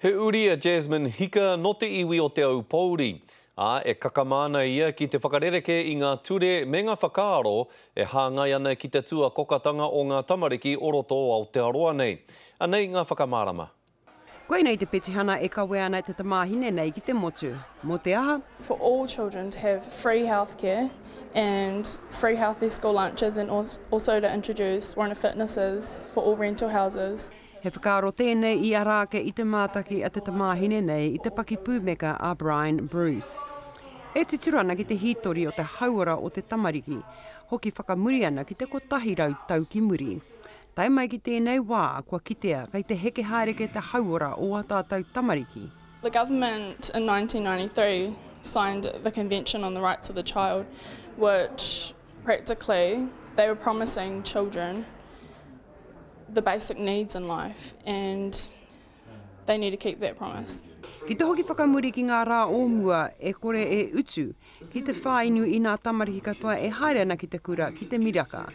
He uri a Jasmine Hika nō te iwi o Te Aupōuri, ā, e kakama ana ia ki te whakarerekē i ngā ture me ngā whakaaro e hāngai ana ki te tuakokatanga o ngā tamariki o roto o Aotearoa nei. Anei ngā whakamārama. Koinei te petihana e kawea ana e te tamāhine nei ki te motu. Mō te aha? For all children to have free healthcare and free healthy school lunches and also to introduce Warner Fitnesses for all rental houses. He whakaaro tēnei i ara ake i te mātaki a te tamāhine nei i te pakipūmeka a Brian Bruce. E titiro ana ki te hītori o te hauora o te tamariki, hoki whakamuri ana ki te 100 tau ki muri. Tae mai ki tēnei wā, kua kitea kei te heke haere kē te hauora o ā tātou tamariki. The government in 1993 signed the Convention on the Rights of the Child, which practically they were promising children the basic needs in life and they need to keep that promise. Ki te hoki whakamuri ki ngā rā o mua e kore e utu ki te whāinu i nā tamariki katoa e haere ana ki te kura ki te miraka.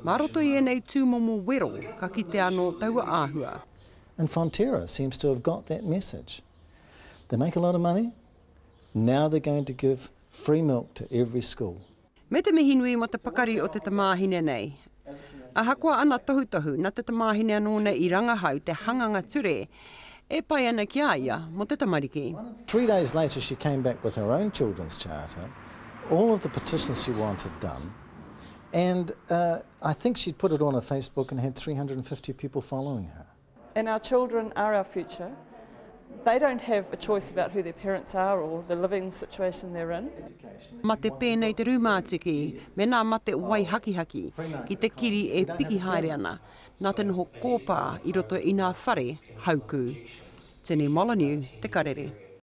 Mā roto i ēnei tūmomo wero ka kite anō taua āhua. And Fonterra seems to have got that message. They make a lot of money, now they're going to give free milk to every school. Me te mihi nui mō te pakari o te tamāhine nei. Ahakoa ana tohutohu, na te tamāhine anō nei i rangahau te hanganga ture e pai ana ki a ia mō te tamariki. Three days later she came back with her own children's charter, all of the petitions she wanted done, and I think she'd put it on her Facebook and had 350 people following her. And our children are our future. They don't have a choice about who their parents are or the living situation they're in. Mate pēnei te rūmātiki me nā mate wai hakihaki ki te kiri e piki haere ana nā te noho kōpā i roto i nā whare haukū. Tini Molyneux, Te Karere.